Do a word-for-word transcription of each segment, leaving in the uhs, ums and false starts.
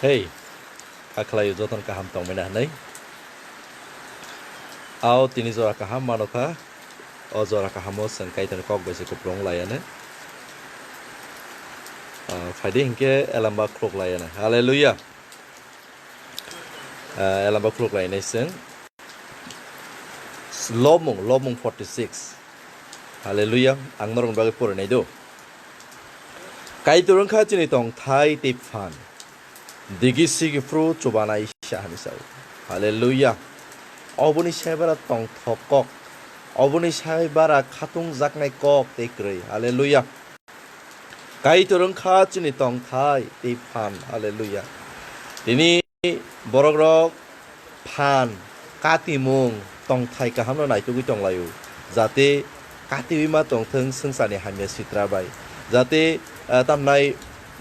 Hey, kha khlaio jotono kaham tongmani hwnwi. Ao tini jora kaham mano kha. O jora kahamo chwng Kaitorni kok bai se kupulung laiyanw. Ah, phaidi hinkhe elamba khuluk laiyanw. Hallelujah. Ah, elamba khuluk lainai chwng. Lobmung, Lobmung forty six. Hallelujah. Ang norokni bagwi porinai do. Kaitor wngkha chini tongthai tei phan. Digi sigi phuru chubanai sa hwnwi sao. Hallelujah. Oboni sai bara tongthok kok. Oboni sai bara khatung jaknai kok tei kwrwi. Hallelujah. Kaitor wngkha chini tongthai tei phan. Hallelujah. Tini borok rok phan, katimung, tongthai kaham no naitugwi tonglaio. Jate katiwi ma tongthwng swngcharni hamya sitra bai. Jate, ah, tamnai,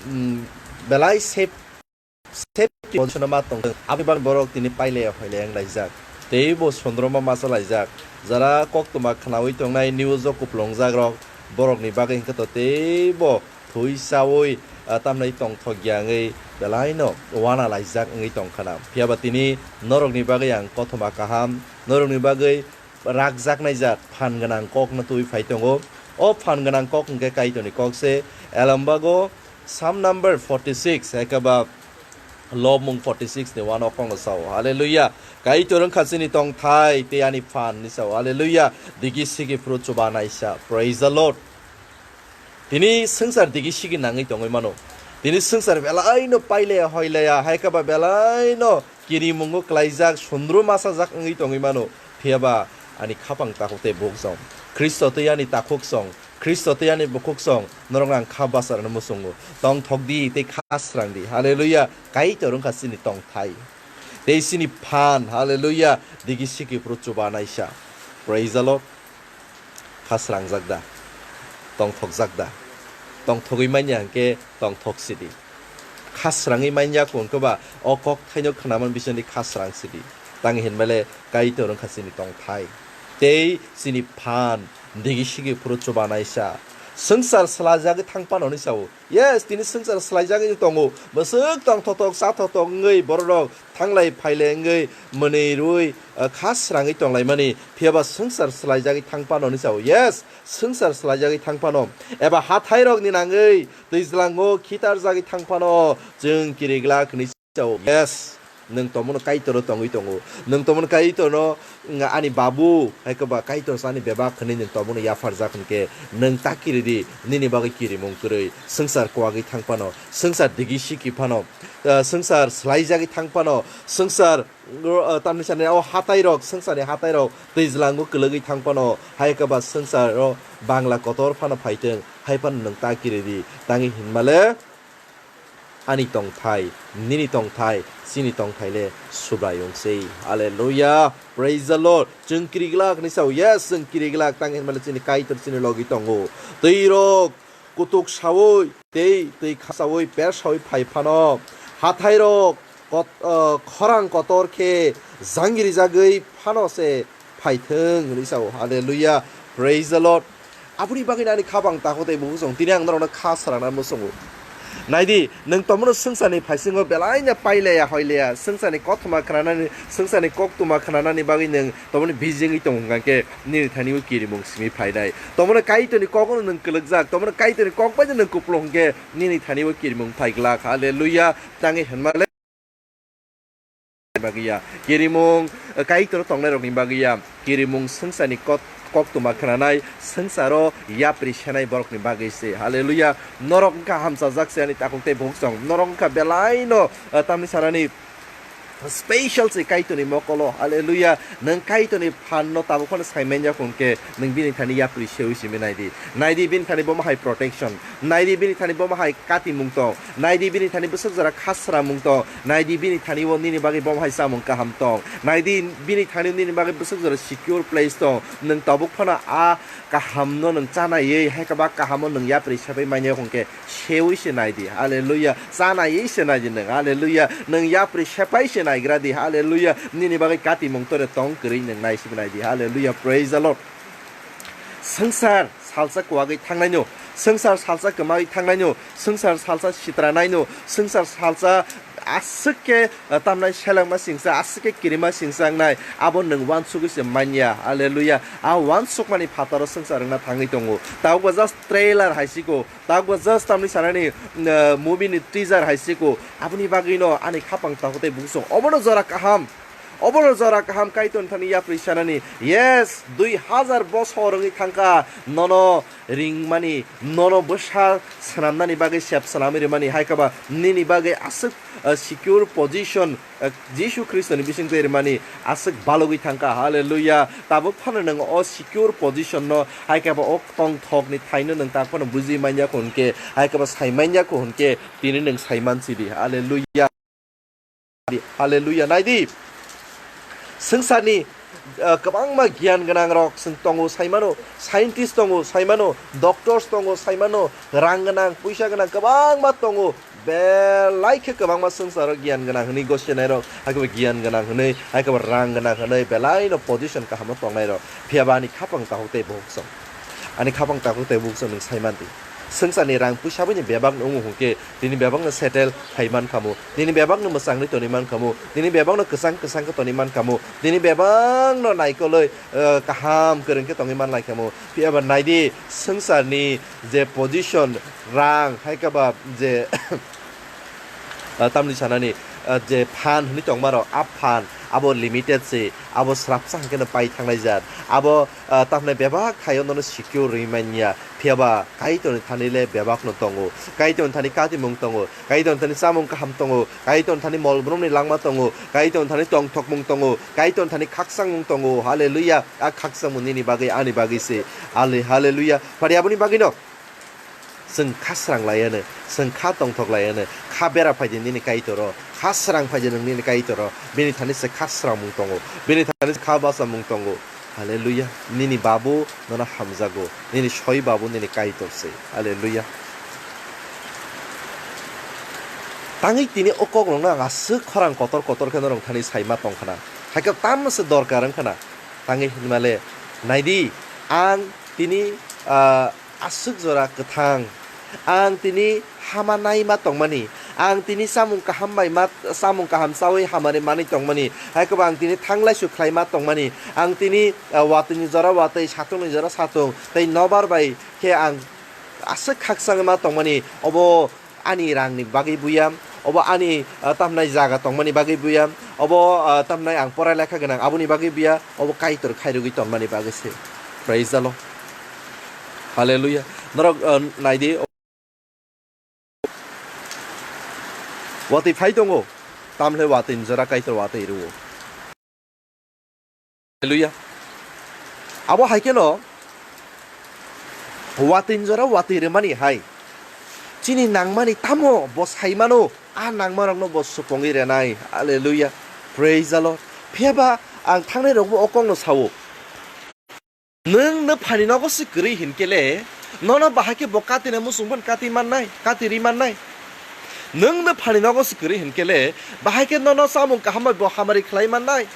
mm, belai safe, safety position o ma tongthwng. Aboni bagwi borok tini pailaya hoilaya wng laijak. Tei bo sondroma masa laijak. Jara koktwma khwnawi tongnai news o kupulungjak rok, borokni bagwi hwnkhe to tei bo thwi chawi, ah, tamnai tongthok ya wngwi belai no wana laijak wngwi tongkhana. Phiya ba tini norokni bagwi ang kothoma kaham, norokni bagwi rakjaknai jat phan gwnang kok no twi phai tongo. O phan gwnang kok hwnkhe Kaitorni kok se. Elombago Psalm number forty six, ekaba Lobmung forty six ni one o kok no sao. Hallelujah. Kaitor wngkha chini tongthai tei ani phan ni sao. Hallelujah. Digi sigi phuru chubanai sa. Praise the Lord. Tini swngchar digi sigi nangwi tongwi mano. Tini swngchar belai no pailaya hoilaya, hai khe ba belai no kirimungo klaijak, sundru masajak wngwi tongwi mano. Phiya ba ani khapang takhuk tei bukhuk song. Khristo tei ani takhuk song. Khristo tei ani bukhuk song. Norok ang kha bachar no muchungo. Tongthok di tei kha srang di. Hallelujah. Kaitor wngkha chini tongthai. Tei chini phan. Hallelujah. Digi sigi phuru chubanai sa. Praise the Lord. Kha srangjak da? Tongthokjak da? Tongthogwi manya hwnkhe tongthok sidi. Kha srangwi manya kho hwnkhe ba o kok thaino khwnaman bisingni kha srang sidi. Tang hinmale Kaitor wngkha chini tongthai. Tei chini phan digi sigi phuru chubanai sa. Swngchar swlajagwi thang phano hwnwi sao. Yes, tini swngchar swlaijagwi tongo. Bwswk tongthotok, chathotok wngwi bororok thanglai phailai wngwi mwnwi rwi, ah, kha srangwi tonglaimani. Phiya ba swngchar swlaijagwi thang phano hwnwi sao. Yes, swngchar swlaijagwi thang phano. Eba hathairokni nangwi twijlango khitarjagwi thang phano chwng kiriglak hwnwi sao. Yes, nwng tomono Kaitorno tongwi tongo. Nwng tomono Kaitorno, mm, ani babu, hai khe ba Kaitor sa ani bebak hwnwi nwng tomono yapharjak hwnkhe, nwng ta kiridi, nini bagwi kirimung kwrwi. Swngchar kwagwi thang phano, swngchar digi siki phano, ah, swngchar swlaijagwi thang phano, swngchar, ah, tamni sani o hatairok, swngcharni hatairok twijlango kwlwgwi thang phano, hai khe ba swngcharo Bangla kotor phano phaitwng, hai phano nwng ta kiridi. Tangwi hinmale, ani tongthai, nini tongthai, chini tongthai le Subraiyung sei. Hallelujah. Praise the Lord. Chwng kiriglak hwnwi sao. Yes, chwng kiriglak. Tang hinmale chini Kaitor chini logi tongo. Twi rok kutuk saui, tei twi kha saui, per saui phai phano. Hathai rok kot-, ah, khorang kotor khe jangiri jagwi phano se phaithwng hwnwi sao. Hallelujah. Praise the Lord. Aboni bagwi ani khabang takhuk tei bukhuk song. Tini ang norokno kha srangna muchungo. Naidi, nwng tomono swngcharni phaisingo belai no pailaya hoilaya. Swngcharni kothoma khwnanani, swngcharni koktwma khwnanani bagwi nwng tomono bijingwi tong hwnkha khe nini thani o kirimung simi phainai. Tomono Kaitorni kokno nwng kwlwkjak, tomono Kaitorni kok bai nwng kupulung hwnkhe nini thani o kirimung phaiglak. Hallelujah. Tangwi hinmale bagwi ya. Kirimung, eh, Kaitor tongnairokni bagwi ya. Kirimung swngcharni kot-, koktwma khwnanai, swngcharo yapri senai borokni bagwi se. Hallelujah. Norok wngkha hamchajak se ani takhuk tei bukhuk song. Norok wngkha belai no, eh, tamni sanani special se Kaitorni mokolo. Hallelujah. Nwng Kaitorni phan no tabuk phano sai manya hwnkhe nwng bini thani yapri seui simi naidi. Naidi bini thani bomo hai protection. Naidi bini thani bomo hai katimung tong. Naidi bini thani bwswk jora khasramung tong. Naidi bini thani o nini bagwi bomo hai chamung kaham tong. Naidi bini thani nini bagwi bwswk jora secure place tong. Nwng tabuk phano a kaham no nwng chanaiwi, hai khe ba kaham o nwng yapri sepai manya hwnkhe seui se naidi. Hallelujah. Chanaiwi se naidi nwng. Hallelujah. Nwng yapri sepai se naigra di. Hallelujah. Nini bagwi katimung tore tong kwrwi nwng nai se naidi. Hallelujah. Praise the Lord. Swngchar salsa kwagwi thangnaino, Swngchar salsa kwmawi thangnaino, swngchar salsa sitranaino, swngchar salsa aswk khe, eh, tamnai selengma singsa, aswk khe kirima singsa wngnai, abo nwng uansugwi se manya. Hallelujah. A uansukmani phataro swngchar wngna thangwi tongo. Tabukbo just trailer hai siko, tabukbo just tamni sanani, eh, movie ni teaser hai siko. Aboni bagwino ani khapang takhuk tei bukhuk song obono jora kaham. Obono jora kaham Kaitor thani yapri sanani. Yes, dui hazar bosor wngwi thangkha nono ringmani, nono bwsa swnamnani bagwi sep swnamwi rwmani, hai khe ba nini bagwi aswk, uh, secure position, uh, Jisu Khristoni bising twi rwmani aswk balogwi thangkha. Hallelujah. Tabuk phano nwng o secure position no, hai khe ba o tongthokni thaino nwng tak phano bujui manya kho hwn khe, hai khe ba sai manya kho hwn khe, tini nwng sai man sidi. Hallelujah. Hallelujah. Naidi. Swngcharni, uh, kwbangma giyan gwnang rok chwng tongo, saimano, scientist tongo, saimano, doctors tongo, saimano, rang gwnang, puisa gwnang kwbangma tongo. Belai khe kwbangma swngcharo giyan gwnang hwnwi gosinairok, hai khe giyan gwnang hwnwi, hai khe rang gwnang hwnwi, belaino position kahamo tongnairok. Phiya ba ani khapang takhuk tei bukhuk song. Ani khapang takhuk tei bukhuk song nwng sai man di. Swngcharni rang puisa bini bebak no wngo hwnkhe, tini bebak no settle khai man khamu. Tini bebak no mwchangwi toni man khamu. Tini bebak no kwchang kwchang khe toni man khamu. Tini bebak no naikolwi, eh, kaham kwrwng khe tongwi man lai khamu. Phiya ba naidi swngcharni je position, rang, hai khe ba je, ah, tamni sanani, ah, je phan hwnwi tongmarok, a phan abo limited se, abo srapsa hwnkhe no pai thangnai jat. Abo, ah, tamni bebak thaio nono secure rwui manya. Phiya ba Kaitorni thani le bebak no tongo. Kaitorni thani katimung tongo. Kaitorni thani chamung kaham tongo. Kaitorni thani mol brumni langma tongo. Kaitorni thani tongthokmung tongo. Kaitorni thani khakchangmung tongo. Hallelujah. A khakchangmung nini bagwi, ani bagwi se. Ale-, hallelujah. Phari aboni bagwi no Chwng kha srang laiya no, chwng kha tongthok laiya no, kha bera phai di nini Kaitoro, kha srang phai di nwng nini Kaitoro, bini thani se kha srangmung tongo, bini thani se kha bachamung tongo. Hallelujah. Nini babu nono hamjago, nini soi babu nini Kaitor se. Hallelujah. Tangwi tini o kokrokno ang aswk khorang kotor kotor khe norok thani saima tongkhana. Haikhe tamno se dorkar wngkhana. Tangwi hinmale, naidi, ang tini, ah, aswk jora kwthang. Ang tini hama naima tongmani. Ang tini samung kaham bai ma, samung kaham chawi hamari manwi tongmani. Haikhe bo ang tini thanglaisu khlaima tongmani. Ang tini, ah, watwini jora watwi, satungni jora satung. Tei nobar bai khe ang aswk khakchangma tongmani. Obo ani rangni bagwi buya, obo ani, ah, tamhnai jaga tongmani bagwi buya, obo, ah, tamhnai ang porai lekha gwnang aboni bagwi buya, obo Kaitor khairogwi tongmani bagwi se. Praise the Lord. Hallelujah. Norok, ah, naidi, watwi phai tongo, tamhle watwi ni jora Kaitor watwi rwo. Hallelujah. Abo hai kheno watwi ni jora watwi rwmani hai. Chini nangmani tamo bo sai mano, a nangmarokno bo supungwi renai. Hallelujah. Praise the Lord. Phiya ba ang thangnai rokbo o kokno sao. Nwng nwphani nogo se kwrwi hinkhe le, nono bahai khe bo katina muchung phano kati mannai, kati ri mannai. Nwng nwphani nogo se kwrwi hinkhe le, bahai khe nono chamung kaham bai bo hamari khlai mannai.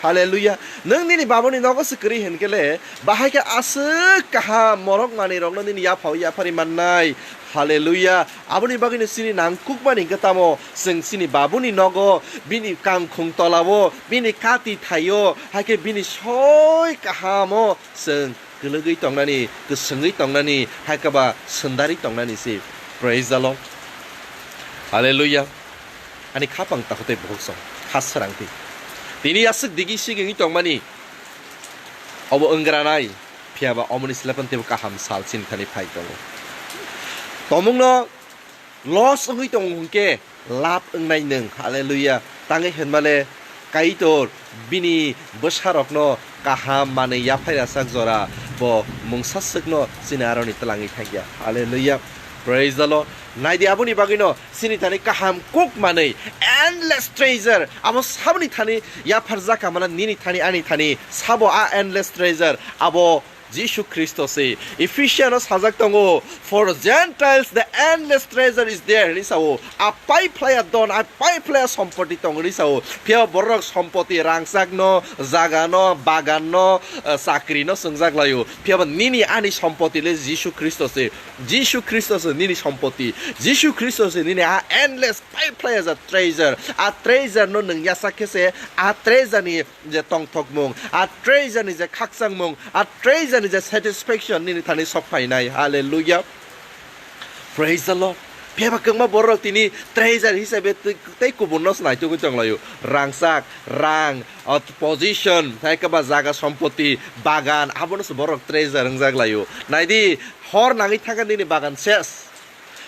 Hallelujah. Nwng nini babuni nogo se kwrwi hinkhe le, bahai khe aswk kaham morok manwi rokno nini yaphao yaphari mannai. Hallelujah. Aboni bagwino chini nangkukmani hwnkhe tamo? Chwng chini babuni nogo, bini kangkhung tolao, bini kati thaio, haikhe bini soi kahamo chwng kwlwgwi tongnani, kwswngwi tongnani, haikhe ba swndarwi tongnani se. Praise the Lord. Hallelujah. Ani khapang takhuk tei bukhuk song, kha srang di. Tini aswk digi sigingwi tongmani, obo wngranai, phiya ba omoni slai phano teibo kaham sal chini thani phai tongo. Tomungno loss wngwi tongo hwnkhe lab wngnai nwng. Hallelujah. Tangwi hinmale Kaitor bini bwsarokno kaham manwi yaphai rwchak jora bo mungsa swkno chini aroni twlangwi thangya. Hallelujah. Praise the Lord. Naidi aboni bagwino chini thani kaham kuk manwi endless treasure abo saboni thani yapharjak kha mana nini thani ani thani sabo a endless treasure abo Jisu Khristo se. Ephesiano sajak tongo, "For Gentiles the endless treasure is there," hinwi sao. A pai phlaiya don, a pai phlaiya sompoti tongo hinwi sao. Phiya borok sompoti rangchakno, jagano, baganno, eh, chakrino swngjak laio. Phiyaba nini ani sompoti le Jisu Khristo se. Jisu Khristo se nini sompoti. Jisu Khristo se nini a endless pai phlaiya ja treasure. A treasure no nwng yasak khe se, a treasure ni je tongthokmung, a treasure ni je khakchangmung, a treasure ni je satisfaction nini thani sok phainai. Hallelujah. Praise the Lord. Phiyaba kwbangma borok tini treasure hisabe tei, tei kubunno se naitugwi tonglaio. Rangchak, rang, ot-, position, hai khe ba jaga sompoti, bagan, abono se borok treasure wngjak laio. Naidi, hor nangwi thangkha nini bagan ses.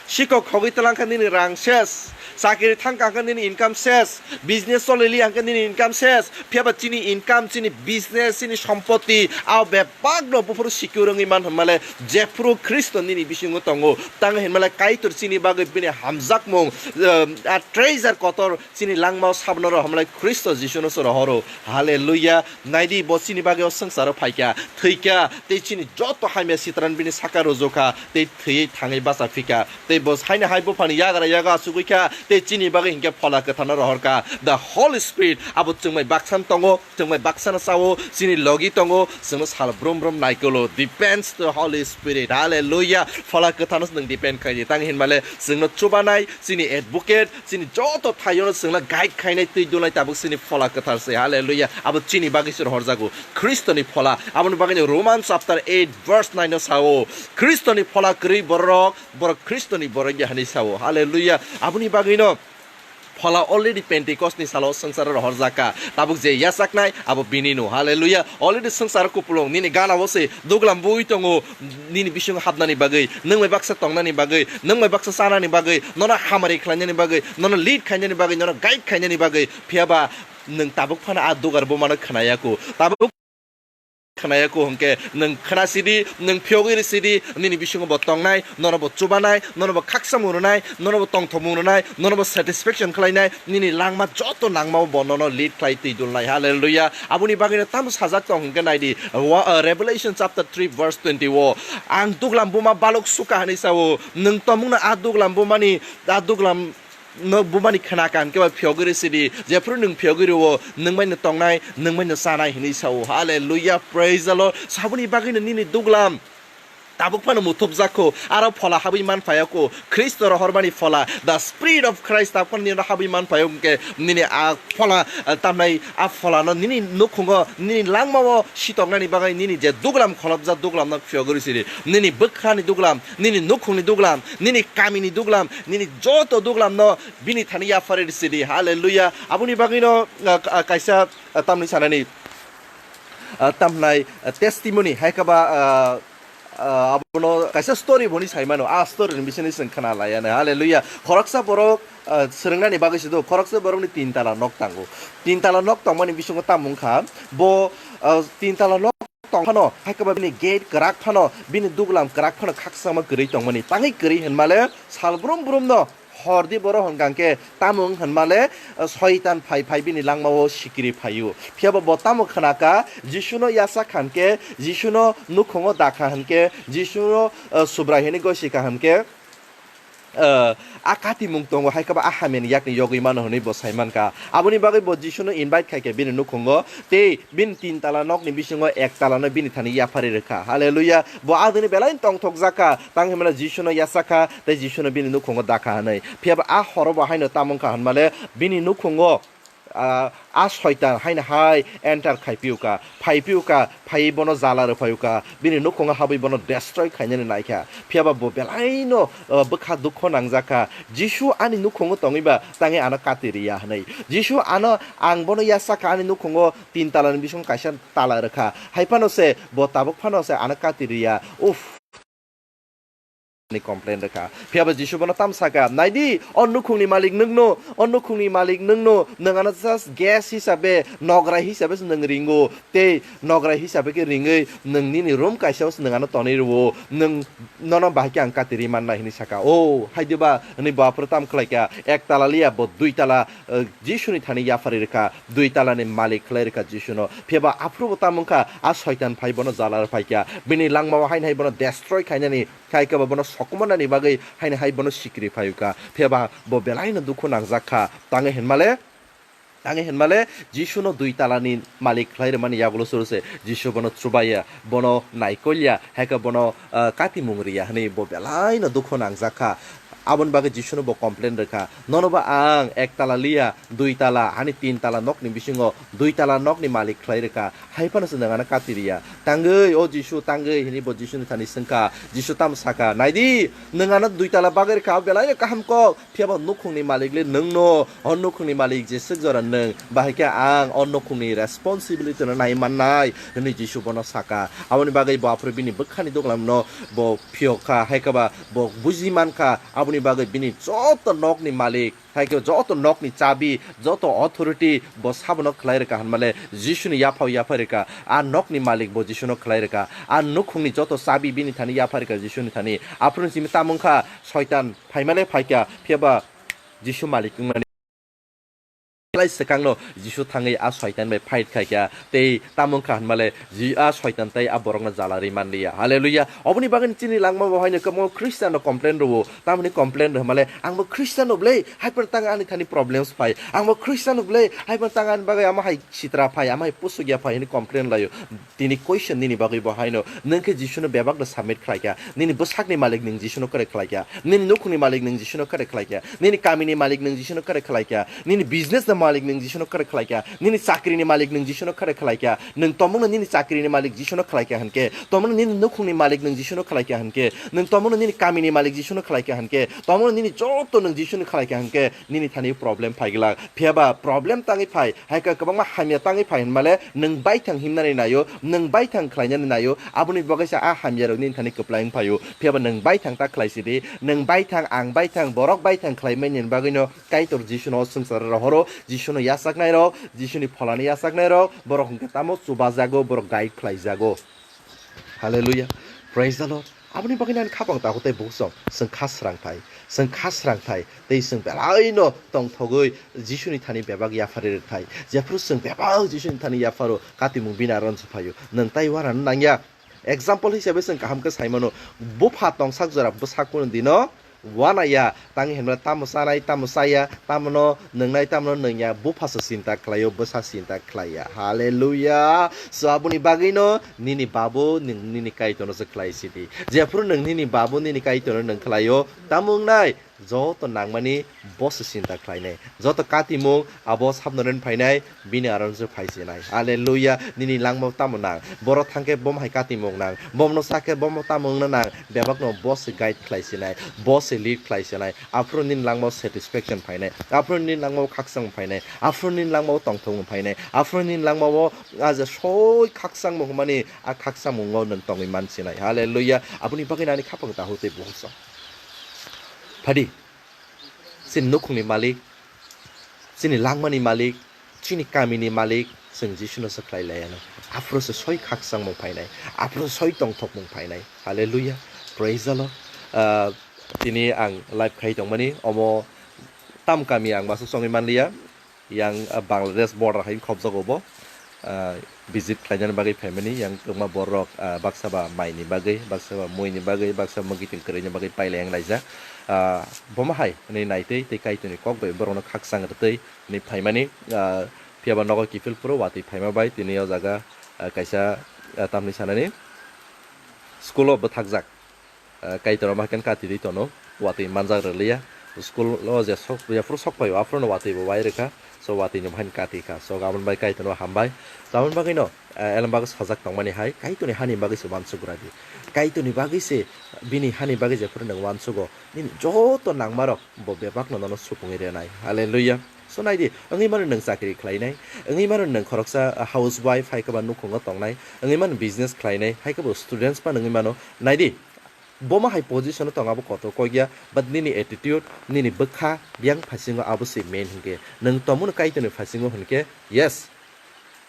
Sikok khogwi twlang kha nini rang ses. Chakiri thang kha nini income ses. Business choli li hwnkhe nini income ses. Phiyaba chini income, chini business, chini sompoti, a bebak no buphuru secure wngwi man hwnmale, jephuru Khristo nini bisingo tongo. Tang hinmale Kaitor chini bagwi bini hamjakmung, eh, a treasure kotor chini langmao sabno rw hwnmale Khristo Jisuno se rohoro. Hallelujah. Naidi bo chini bagwi o swngcharo phaikha, thwikha, tei chini joto hamya sitran bini saka rwjukha, tei thwiwi thangwi bacha phikha. Tei bo haino hai buphani yagra yago achugwi kha, tei chini bagwi hinkhe Phola Kwtharno rohorkha. The Holy Spirit abo chwngmai baksan tongo, chwngmai baksano chao, chini logi tongo, chwngno sal brum brum naikolo. Depends the Holy Spirit. Hallelujah. Phola Kwtharno chwng depend khaidi. Tang hinmale chwngno chubanai, chini advocate, chini joto thaio chwngno guide khainai twi dulnai tabuk chini Phola Kwthar se. Hallelujah. Abo chini bagwi se rohorjago. Khristoni Phola. Aboni bagwino Roman chapter eight verse nine no sao. Khristoni Phola kwrwi borok, borok Khristoni borok ya hinwi sao. Hallelujah. Aboni bagwino Phola already Pentecost ni salo swngcharo rohorjakha. Tabuk je yachaknai abo bini no. Hallelujah. Already swngcharo kupulung nini gana o se duglam bui tongo nini bisingo hapnani bagwi, nwng bai baksa tongnani bagwi, nwng bai baksa chanani bagwi, nono hamari khlainani bagwi, nono lead khainani bagwi, nono guide khainani bagwi. Phiyaba nwng tabuk phano a dugar bumano khnayaku. Tabuk khnayaku hwnkhe nwng khna sidi, nwng phiyogwi rw sidi, nini bisingo bo tongnai, nono bo chubanai, nono bo khaksamung rwnai, nono bo tongthokmung rwnai, nono bo satisfaction khlainai, nini langma joto nangmao bo nono lead khlai twi dulnai. Hallelujah. Aboni bagwino tamo sajak tong hwnkhe naidi, wa-, uh, Revelation chapter three verse twenty o, "Ang duglam buma balok suka," hinwi sao. Nwng tongmungno a duglam bumani, a duglam no bumani khna kan khe ba phiyogwi rw sidi, jephru nwng phiyogwi rwo, nwng bai no tongnai, nwng bai no chanai hinwi sao. Hallelujah, praise the Lord. Saboni bagwi no nini duglam tabuk phano muthupjak kho, aro phola habwi man phaya kho. Khristo rohormani phola, the Spirit of Christ tabuk phano nini habwi man phaya hwnkhe nini a phola, ah, tamnai a phola no nini nukhungo, nini langmao sitoknani bagwi nini je duglam kholopjak duglam no phiyogwi rw sidi, nini bwkhani duglam, nini nukhungni duglam, nini kamini duglam, nini joto duglamno bini thani yapharwi rw sidi. Hallelujah. Aboni bagwino, ah, ka-, ah, kaisa, ah, tamni sanani, ah, tamhnai, ah, testimony hai khe ba, ah, ah, abono kaisa story boni sai mano. A story ni bisingni chwng khna laiya no. Hallelujah. Khoroksa borok, ah, swrwngnani bagwi se do, khoroksa borokni tin tala nok tango. Tin tala nok tongmani bisingo tamo wngkha, bo, ah, tin tala nok tong phano, hai khe ba bini gate kwrak phano, bini duglam kwrak phano khakchangma kwrwi tongmani. Tangwi kwrwi hinmale sal brum brum no hordi borok hwnkha khe tamo wng hinmale, Soitan phai phai bini langmao sikiri phaio. Phiya bo bo tamo khna kha, Jisuno yachak kha hwnkhe, Jisuno nukhungo dakha hwnkhe, Jisuno, eh, Subrai hinwi gosi kha hwnkhe, eh, a katimung tongo, hai khe ba a hamyani yakni yogwi mano hwnwi bo sai man kha. Aboni bagwi bo Jisuno invite khai khe bini nukhungo, tei bini tin tala nokni bisingo ek tala no bini thani yapharwi rwkha. Hallelujah. Bo adini belai tongthokjak kha, tang hinmale Jisuno yachak kha, tei Jisuno bini nukhungo dakha hwnwi. Phiya ba a horo bo haino tamo wngkha hinmale bini nukhungo, ah, a Soitan haino hai enter khai piu kha, phai piu kha, phaiwi bono jala rw phaio kha, bini nukhungo habwi bono destroy khainani nai kha. Phiya ba bo belai no, ah, bwkha dukho nangjak kha. Jisu ani nukhungo tongwi ba tangwi ano kati rw ya hwnwi. Jisu ano, ang bono yachak kha, ani nukhungo tin tala ni bisingo kaisa tala rwkha. Hai phano se bo tabuk phano se ano kati rw ya. Uff. ni complain rwkha. Phiya ba Jisu bono tam saka, "Naidi, o nukhungni malik nwngno, o nukhungni malik nwngno, nwng ano just guest hisabe, nograi hisabe se nwng ringo, tei nograi hisabe khe ringwi nwng nini room kaisa o se nwng ano tonwi rwo, nwng nono bahai khe ang kati ri mannai," hwnwi saka. "O, hai diba," hwnwi bo aphuru tam khlaikha, "Ek tala liya, bo dui tala, eh, Jisuni thani yapharwi rwkha, dui talani malik khlai rwkha Jisuno." Phiya ba aphuru bo tam wngkha, a soitan phai bono jala rw phaikha, bini langmao haino hai bono destroy khainani, Khe hai khe bo bono sokomornani bagwi haino hai bono sikiri phai kha. Phiya ba bo belai no dukhu nangjak kha. Tangwi hinmale, tangwi hinmale Jisuno dui talani malik khlai rwmani yagulo suru se Jisu bono chubai ya, bono naikol ya, hai khe bono, ah, katimung ri ya hwnwi bo belai no dukhu nangjak kha. Aboni bagwi Jisuno bo complain rwkha, "Nono ba ang ek tala liya, dui tala, ani tin tala nokni bisingo dui tala nokni malik khlai rwkha, hai phano se nwng ano kati ri ya." "Tangwi, o Jisu, tangwi," hwnwi bo Jisuni thani swngkha. Jisu tamo saka, "Naidi, nwng ano dui tala bagwi rwkha, o belai no kaham kok, phiya ba nukhungni malik le nwngno, o nukhungni malik jeswk jora nwng, bahai khe ang o nukhungni responsibility no nai mannai," hwnwi Jisu bono saka. Aboni bagwi bo aphuru bini bwkhani duglamno bo phiyok kha, hai khe ba bo buji man kha, aboni bagwi bini joto nokni malik, hai khe joto nokni chabi, joto authority bo sabono khlai rwkha hinmale Jisuni yaphao yaphai rwkha. A nokni malik bo Jisuno khlai rwkha. A nukhungni joto chabi bini thani yaphai rwkha Jisuni thani. Aphuru simi tamo wngkha soitan phaimale phaikha, phiya ba Jisu malik wngmani. Belai swkangno Jisu thangwi a soitan bai fight khaikha. Tei tamo wngkha hinmale ji-, a soitan tei a borokno jala ri manliya. Hallelujah. Oboni bagwi chini langma bo haino kwbangma Christian rok complain rwo. Tamoni complain rw hinmale, "Ang bo Christian no bwle, hai phano tang ani thani problems phai. Ang bo Christian no bwle, hai phano tang ani bagwi ama hai sitra phai, ama hai pusuk ya phai," hwnwi complain laio. Tini question nini bagwi bo haino, nwng khe Jisuno bebak no submit khlai kha. Nini bwsakni malik nwng Jisuno kwrwi khlai kha. Nini nukhungni malik nwng Jisuno kwrwi khlai kha. Nini kamini malik nwng Jisuno kwrwi khlai kha. Nini business ni malik nwng Jisuno kwrwi khlai kha. Nini chakrini malik nwng Jisuno kwrwi khlai kha. Nwng tomungno nini chakrini malik Jisuno khlai kha hwnkhe, tomungno nini nukhungni malik nwng Jisuno khlai kha hwnkhe, nwng tomungno nini kamini malik Jisuno khlai kha hwnkhe, tomungno nini joto nwng Jisuno khlai kha hwnkhe, nini thani problem phai glak. Phiya ba problem tangwi phai, hai khe kwbangma hamya tangwi phai hinmale, nwng baithang himnani naio, nwng baithang khlainani naio, aboni bagwi se a hamya rok nini thani kwplai wng phaio. Phiya ba nwng baithang ta khlai sidi, nwng baithang, ang baithang, borok baithang khlai mani bagwino Kaitor Jisuno o swngcharo rohoro, Jisuno yachaknai rok, Jisuni pholani yachaknai rok, borok hwnkhe tamo chubajago, borok guide khlaijago. Hallelujah. Praise the Lord. Aboni bagwi nang khapang tahu tei buksong, swng kha srang thai, swng kha srang thai, tei swng belaino tongthogwi Jisuni thani bebak yapharwi rwk thai. Jephru swng bebak Jisuni thani yapharo, katimung bini aron se phaio. Nwng tai uanano nangya. Example hisabe chwng kaham khe sai mano, bupha tongsak jora bwsakuni dino uanaya, tangwi hinmale tamo chanai, tamo chaya, tamono nwngnai, tamono nwngya, bupha se chinta khlaio, bwsa chinta khlaiya. Hallelujah. So aboni bagwino nini babu nwng nini Kaitorno se khlai sidi. Jephru nwng nini babu nini Kaitorno nwng khlaio, tamo wngnai, joto nangmani bo se chinta khlainai. Joto katimung abo sabno ren phainai, bini aron se phai sinai. Hallelujah. Nini langma tamo nang? Borok thangkhe bomo hai katimung nang. Bomno sakhe bomo tamo wngna nang? Bebakno bo se guide khlai sinai, bo se lead khlai sinai. Aphuru nini langmao satisfaction phainai. Aphuru nini langmao khakchangma phainai. Aphuru nini langmao tongthokma phainai. Aphuru nini langmao aja soi khakchangma hwnmani a khakchangmungo nwng tongwi man sinai. Hallelujah. Aboni bagwi nani khapang tahu tei buhorso. Phadi. Chini nukhungni malik, chini langmani malik, chini kamini malik, chwng Jisuno se khlai laianw. Aphuru se soi khakchangmung phainai, aphuru soi tongthokmung phainai. Hallelujah. Praise the Lord. Ah, tini ang live khai tongmani, omo tam kami ang masa songwi manliya. Yang, ah, Bangladesh border hai khobjago bo, ah, visit khlainani bagwi phaimani, yang kwbangma borok, ah, baksa ba maini bagwi, baksa ba muini bagwi, baksa ba mwkhitwng kwrwini bagwi pailai wnglaijak. Ah, bomo hai hwnwi naitwi tei Kaitorni kok bai borokno khakchang rwtwi hwnwi phaimani, ah, phiyaba nogo kiphil phuru watwi phaima bai tini o jaga, ah, kaisa, ah, tamni sanani school o bwthakjak. Ah, Kaitor ma khe kati di tono, watwi manjak rwliya. School o je sok, jephuru sok phaio, aphuru no watwi bo wai rwkha. So watwi ni bahan kati kha. So aboni bai Kaitor no hambai. So aboni bagwi no, ah, elem bagwi sajak tongmani hai, Kaitor ni hani bagwi se uansuk radi. Kaitor ni bagwi se, bini hani bagwi jephuru nwng uansugo, nini joto nangma rok bo bebak no nono supungwi rwnai. Hallelujah. So naidi, wngwi mano nwng chakri khlainai, wngwi mano nwng khoroksa, ah, housewife hai khe ba nukhungo tongnai, wngwi mano business khlainai, hai khe bo students phano wngwi mano. Naidi, Bo ma hai position o tong abo kotor kok ya, but nini attitude, nini bwkha, biyang phasingo abo se main hinkhe. Nwng tongmano Kaitorni phasingo hinkhe, yes,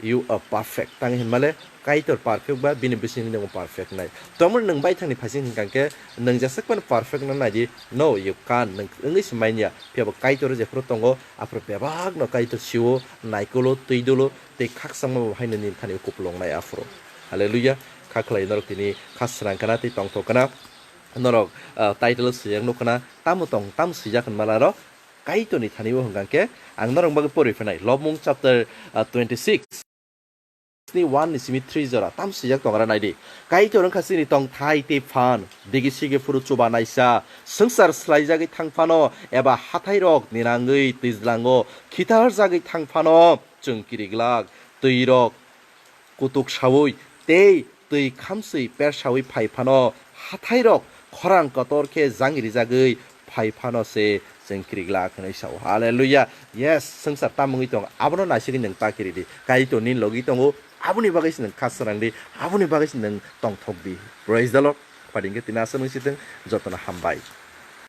you are perfect. Tang hinmale Kaitor perfect ba bini bisingni nwng perfect nai. Tongmano nwng baithangni phasing hinkha khe nwng jeswk phano perfect no naidi, no, you can't, nwng wngwi se manya. Phiya bo Kaitor jephuru tongo, aphuru bebak no Kaitor sio, naikolo, twi dolo, tei khakchangma bo haino nini thani kupulung nai aphuru. Hallelujah. Kha khlai norok tini kha srang kana tei tongthok kana. Norok, ah, title swijak nuk kana, tamo tong, tam swijak hinmala ro, Kaitorni thani o hwnkha khe, ang norok bagwi pori phinai. Lobmung chapter, ah, twenty six ni one ni simi three jora, tam swijak tong ara naidi. Kaitor wngkha chini tongthai tei phan, digi sigi phuru chuba naisa, swngchar swlaijagwi thang phano, eba hathairok ninangwi twijlango, khitarjagwi thang phano, chwng kiriglak, twirok kutuk saui tei twi khamswi persaui phai phano, hathairok khorang kotor khe jang rijagwi phai phano se chwng kiriglak hwnwi sao. Hallelujah. Yes, swngchar tamungwi tong, abono naisigwi nwng ta kiridi. Kaitor nini logi tongo, aboni bagwi se nwng kha srang di, aboni bagwi se nwng tongthok di. Praise the Lord. Phaidi hwnkhe tini aswk nung sitwng, jotono hambai.